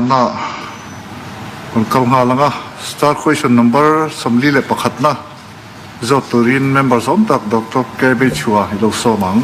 dawhkanna rawn kal nghal ang a, star question number 41 na zawt turin member zawm tak Doctor K Beichhua i lo sawm ang.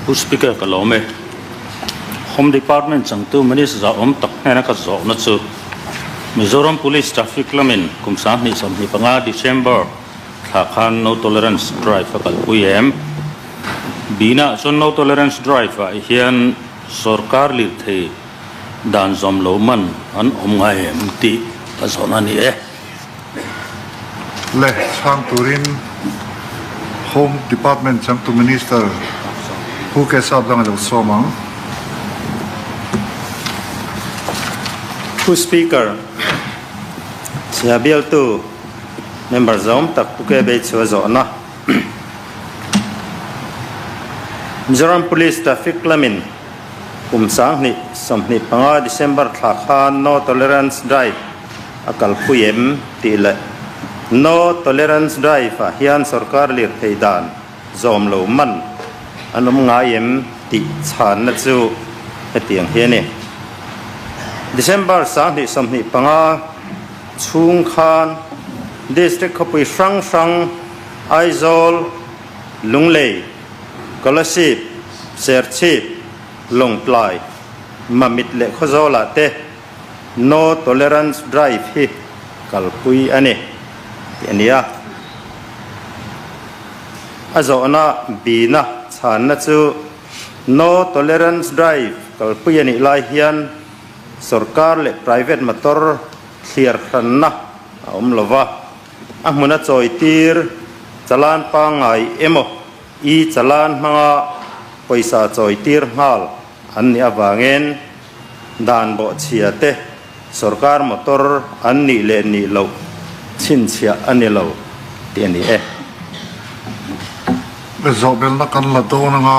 Pu Speaker ka lawm e. Home Department changtu Minister zahawm tak hnena ka zawhna chu Mizoram Police Traffic lamin kum 2025 December thla khan No Tolerance Drive a kalpui em? Bina chuan No Tolerance Drive ah hian sorkar lirthei dan zawm lo man an awm ngai em tih ka zawhna a ni e. Le chhang turin Home Department changtu Minister Pu Kesap dang a lo sawm ang. Pu Speaker, Chhia bialtu member zawm tak Pu Kebei chu a zawhna. Mizoram Police Traffic lamin kum 2025 December thla khan No Tolerance Drive a kalpui em tih leh No Tolerance Drive ah hian sorkar lirthei dan zawm lo man an awm ngai em tih chhanna chu hetiang hi a ni. December 2025 chhung khan District khawpui hrang hrang Aizawl, Lunglei, Kolasib, Serchhip, Lawngtlai, Mamit leh Khawzawlah te No Tolerance Drive hi kalpui a ni tih a ni a. A zawhna bina chhanna chu No Tolerance Drive kalpui a nih lai hian sorkar leh private motor thliar hranna a awm lo va, a hmuna chawitir chalan pangngai emaw i chalan hmanga pawisa chawitir nghal an nih avangin dan bawhchhia te sorkar motor an nih leh nih loh chhinchhiah a ni lo tih a ni e. Zawhbelna kan la dawn anga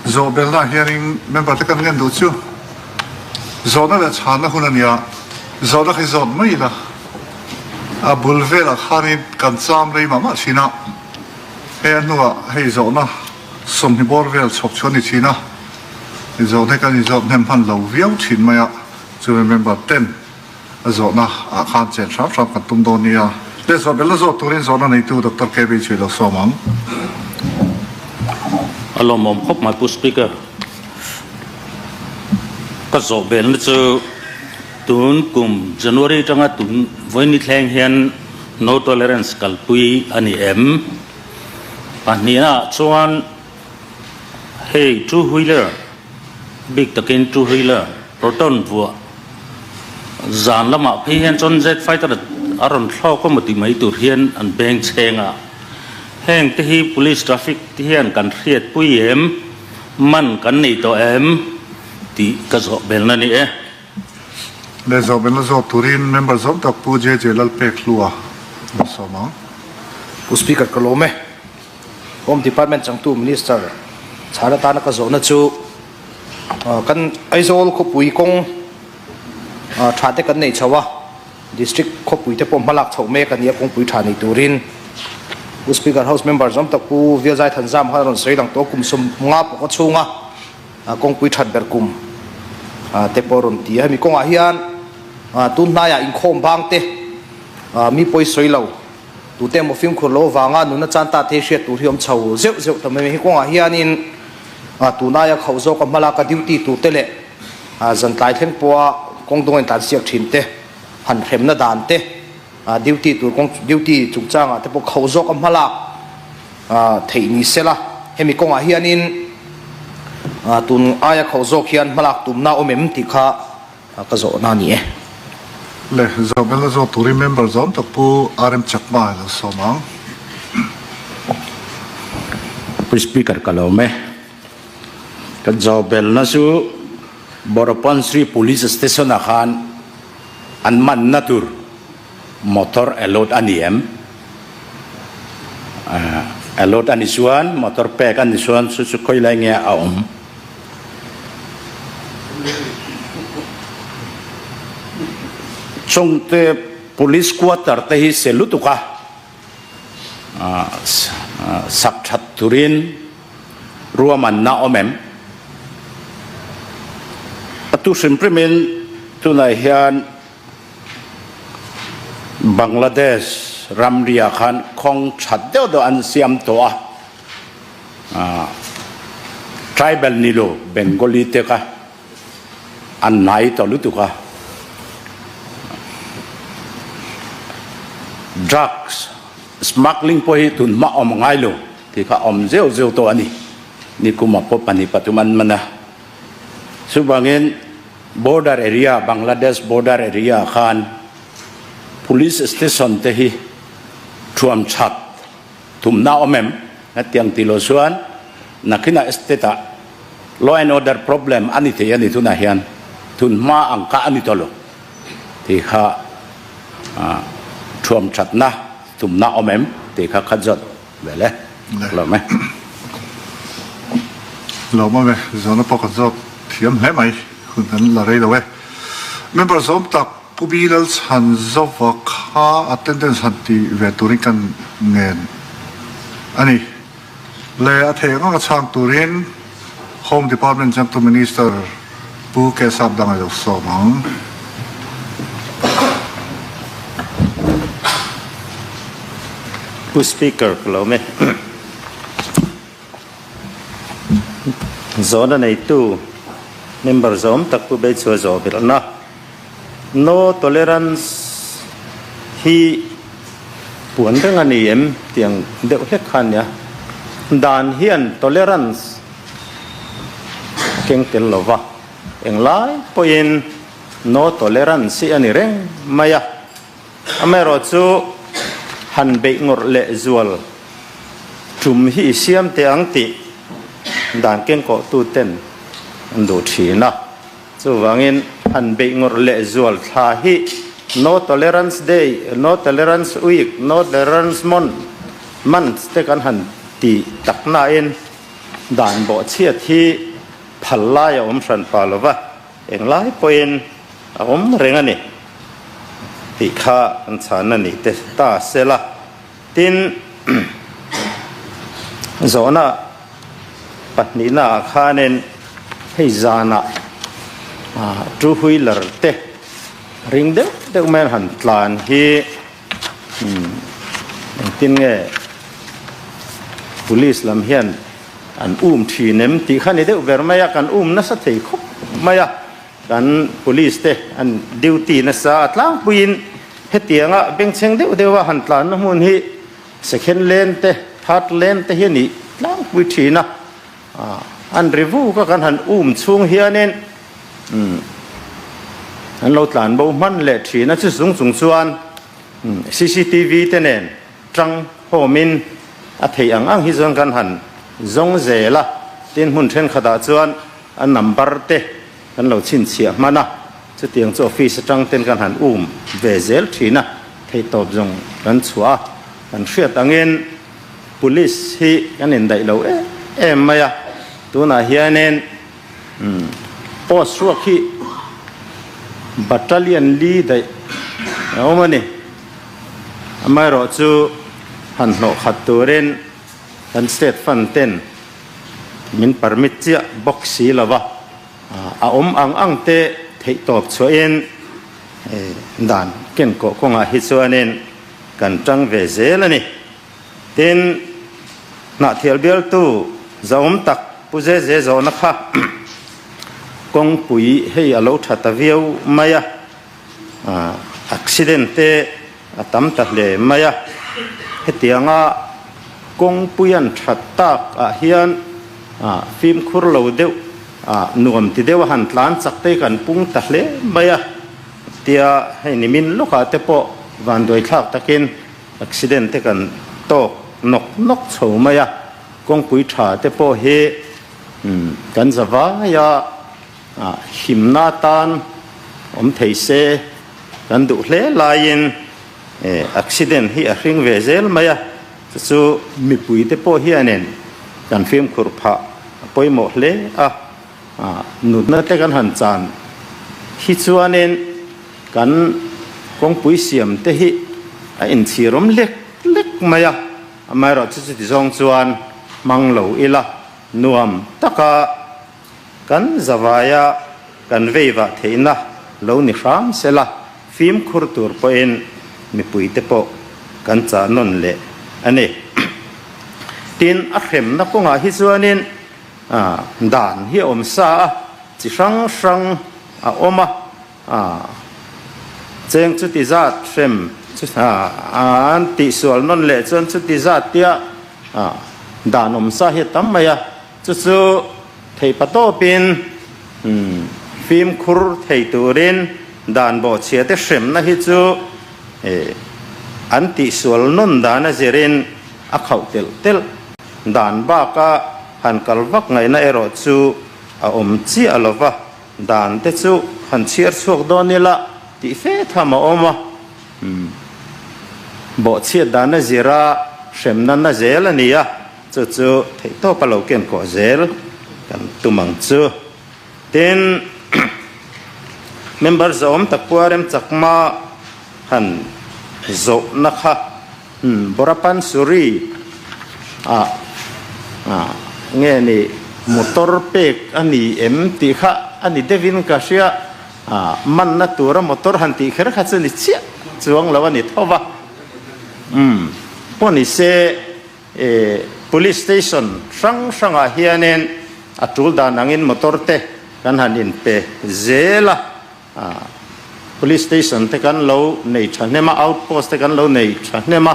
zawhbelna ah hianin member te kan ngen duh chu zawhna leh chhanna hun a nia, zawhna khi zawt mai ila a bul velah khanin kan cham rei mah mah thin a, hei a hnuah hei zawhna 20 bawr vel chhawp chu a ni thin a, zawhna hi kan inzawt hnem hman lo viau thin mai a, chumi member ten a zawhna ah khan chen hram hram kan tum dawn nia. Le zawh belna zawt turin zawhna neitu Doctor KB chu i lo sawm ang. A lawmawm khawp mai Pu Speaker. Ka zawh belna chu tun kum January atanga tun vawiin thleng hian No Tolerance kalpui a ni em? Pahnihna ah chuan hei two wheeler bik takin two wheeler proton vuah zan lamah phei hian chuan jet fighter a rawn thlawk emaw tih mai tur hian an beng chheng a, heng te hi police traffic te hian kan hriatpui em, man kan nei tawh em tih ka zawh belna a ni e. Leh zawh belna zawk turin member zawm tak Pu JJ Lalpekhlua a sawm ang. Pu Speaker ka lawm e. Home Department changtu Minister chhan atana ka zawhna chu kan Aizawl khawpui kawng tha te kan nei chho a, District khawpui te pawh hmalak chhoh mek a ni a kawngpui tha nei turin. Pu Speaker House member zawm tak Pu Vialzai Thanzam khan a rawn sawi lang tawh a, kum 50 pawh chhunga kawngpui that ber kum te pawh a rawn ti a. Hemi kawngah hian tun hnaiah inkhawm bang te mi pawi sawi lo Tute emaw fimkhur lo avanga nuna chan ta te hriat tur hi awm chho zeuh zeuh ta mai mai. He kawngah hianin tunaia khauh zawka hmalaka duty tur te leh zan tlai thleng pawha kawng dawng in tlansiak thin te han hremna dan te duty tur kawng duty chungchangah te pawh khauh zawka hmalak theih ni sela. Hemi kawngah hianin tun aia khauh zawk hian hmalak tumna awm em tih kha Ka zawhna a ni e. Le, zawhbelna zawk turin member zawm tak Pu RM Chakma a lo sawm ang. Pu Speaker ka lawm e. Ka zawhbelna chu Boropansri Police Station ah khan an manna tur motor allowed a ni em? Allowed a ni chuan motor pek a ni chuan chu chu khawilai nge a awm? Chungte Police Quarter te hi se lutuk a, sak that turin ruahmanna awm em? A tu hrim hrimin tunah hian Bangladesh ramriah khan khawng that deuh deuh an siam tawh a, tribal ni lo Bengali te kha an hnai tawh lutuk a, drugs smuggling pawh hi tun hma awm ngai lo tih kha awm zeuh zeuh tawh a ni, nikuma pawh 2 3 an man a, chuvangin. Border area, Bangladesh border area khan Police station te hi thuam that tumna awm em? Hetiang ti lo chuan nakinah state ah law and order problem a ni thei a ni tunah hian tun hma ang kha a ni tawh lo tih kha thuam thatna tumna awm em tih kha khat zawt vel e. Lawm e. Lawm awm e, zawhna pawh kan zawt thiam hle mai, hun kan la rei lo e. Member zawm tak Pu Bi Lalchhan Zova kha attendance han ti ve turin kan ngen a ni. Le a theih ang anga chhang turin Home Department Changtu Minister Pu Kesap dang a lo sawm ang. Pu Speaker ka lo me. Zawhna neitu member zawm tak Pu Beichhua zawh belhna No tolerance hi puan reng a ni em tiang deuh hlek kha ania. Dan hian tolerance a keng tel lova englai pawhin no tolerance hi a ni reng mai a. Amaherawh chu han beih ngawrh leh zual tum hi i siam teh ang tih dan kengkawh tu ten an duh thin a. Chuvangin han beih ngawrh leh zual thla hi No Tolerance Day, No Tolerance Week, No Tolerance Month, Month te kan han ti tak nain dan bawhchhiat hi phal lai a awm hran pah lova. Englai pawhin a awm reng a ni tih kha an chhan a ni te ta sela. Tin, zawhna pahnihnaah khanin hei zanah two wheeler te ring deuh deuh mai an han tlan hi engtin nge police lam hian An um thin em tih kha ni deuh ber mai a, kan um nasa thei khawp mai a, kan police te an duty nasa a tlangpuiin hetianga bengchheng deuh deuh a han tlanna hmun hi second lane te third lane te hi a nih tlangpui thin a, an ri vuk a kan han um chhung hianin an lo tlan bo hman leh thin a, chu zung chung chuan cctv te nen Tang hawmin a theih ang ang hi chuan kan han zawng zel a, tin hmun thenkhatah chuan a number te kan lo chhinchhiah hman a, chutiang chu office atang ten kan han um ve zel thin a, theihtawp zawng kan chhuah a, kan hriat angin police hi kan indaih lo em em mai a, tunah hianin post ruak hi battalion li daih a awm a ni. Amaherawh chu han hlawh khat turin kan state fund ten min permit chiah bawk si lo va, a awm ang ang te theih tawp chhuahin dan kenkawh kawngah hi chuanin kan tang ve zel a ni. Tin, Hnahthial bialtu zahawm tak Pu Zeze zawhna kha kawngpui hei a lo tha ta viau mai a. Accident te a tam ta hle mai a, hetianga kawngpui an that tak ah hian fimkhur lo deuh nuam ti deuh a han tlan chak te kan pung ta hle mai a, tia hei nimin lawkah te pawh vanduai thlak takin accident te kan tawk nawk nawk chho mai a, kawngpui tha te pawh hi kan za vai a. Himna tan awm thei se kan duh hle laiin accident hi a hring ve zel mai a, chu chu mipuite pawh hianin kan fimkhur phah a pawimawh hle a, nutna te kan han chan hi chuanin kan kawngpui siam te hi a inchhirawm lek lek mai a, amaherawhchu chuti zawng chuan hmang lo ila nuam taka. Kan zavaia kan veivah theihna lo ni hram sela, fimkhur tur pawhin mipuite pawh kan chah nawn leh a ni. Tin, a hremna kawngah hi chuanin dan hi a awm sa a, chi hrang hrang a awm a, Cheng chuti zat hrem chu an tihsual nawn leh chuan chuti zat tia dan awm sa hi a tam mai a, chu chu theihpa tawpin fimkhur thei turin dan bawhchhia te hremna hi chu an tihsual nawn dan a zirin a khauh telh telh dan baka han kal vak ngaihna erawh chu a awm chiah lo va. Dan te chu han chhiar chhuak dawn ila tih fe tham a awm a, umm bawhchhiat dan a zir a, hremna na zel a ni a, chu chu theihtawp a lo ken kawh zel kan tum ang chu. Tin, member zawm tak pua remchakma han zawhna kha. Borapansuri ah nge ni motor pek a ni em tih kha a ni deuhin ka hria, manna tura motor han tih kher kha chu ni chiah chuang lo a ni tho va. Umm pawh ni se police station hrang hrangah hianin a tul dan angin motor te kan han inpe zel a. Police station te kan lo nei thahnem a, outpost te kan lo nei thahnem a,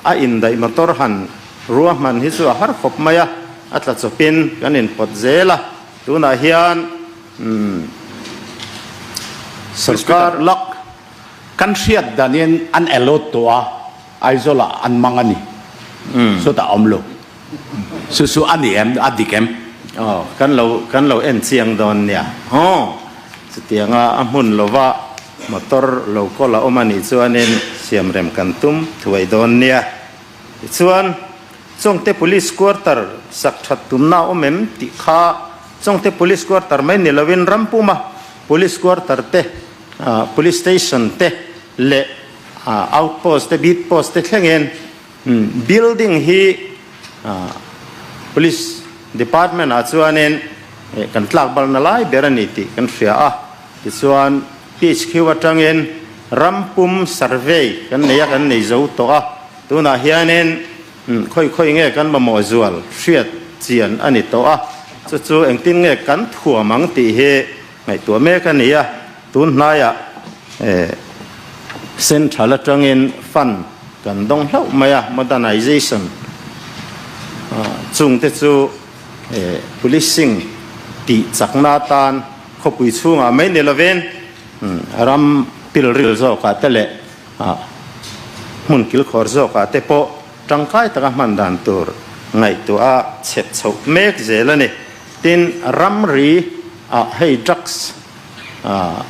a indaih motor han ruahman hi chu a har khawp mai a, a tla chawpin kan inpawt zel a, tunah hian Sorkar lak kan hriat danin an allot tawh a, Aizawl ah an mang a ni, chutah awm lo. Chu chu a ni em? A dik em? Aw, kan lo, kan lo en chiang dawn nia. Aw, chutianga a hmun lova motor lo kawl a awm a nih chuanin siamrem kan tum thuai dawn nia. Tichuan, Chawngte Police Quarter sak that tumna a awm em tih kha Chawngte Police Quarter mai ni lovin Rampuma Police Quarter te, Police Station te leh Outpost te, Beat Post te thlengin Building hi Police Department ah chuanin kan tlak balna lai ber a ni tih kan hria a, tichuan PHQ atangin ram pum survey kan nei a, kan nei zo tawh a, tunah hianin khawi khawi nge kan mamawh zual hriat chian a ni tawh a, chu chu engtin nge kan thuam ang tih hi Ngaihtuah mek a ni a, tun hnaiah Central atangin fund kan dawng hlauh mai a, modernization chungte chu policing tih chakna atan khawpui chhungah mai ni lovin ram pilril zawkah te leh hmun kilkhawr zawkah te pawh tangkai taka hman dan tur ngaihtuah a chhep chhoh mek zel a ni. Tin, ramri ah hei drugs a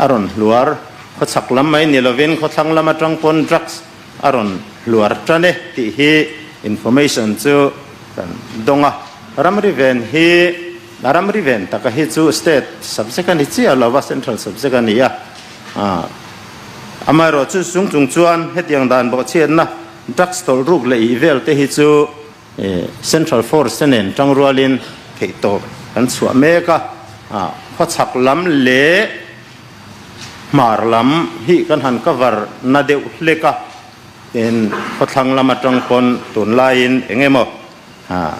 rawn hluar, khawchhak lam mai ni lovin khawthlang lam atang pawn drugs a rawn hluar tan e tih hi information chu kan dawng a. Ramri ven hi, a ramri ven taka hi chu state subject a ni chiah lo va, central subject a ni a. Amaherawh chu chung chung chuan hetiang dan bawhchhiatna drugs tawlh ruk leh ih vel te hi chu Central Force te nen tangrualin theihtawp kan chhuah mek a, khawchhak lam leh hmar lam hi kan han cover na deuh hlek a, tin khawthlang lam atang pawn tunlaiin eng emaw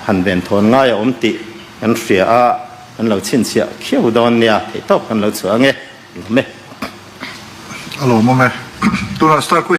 han venthawn ngai a awm tih kan hria a, kan lo chhinchhiah khiau dawn nia, theihtawp kan lo chhuah ange, lawm e. A lawmawm e. Tunah star question.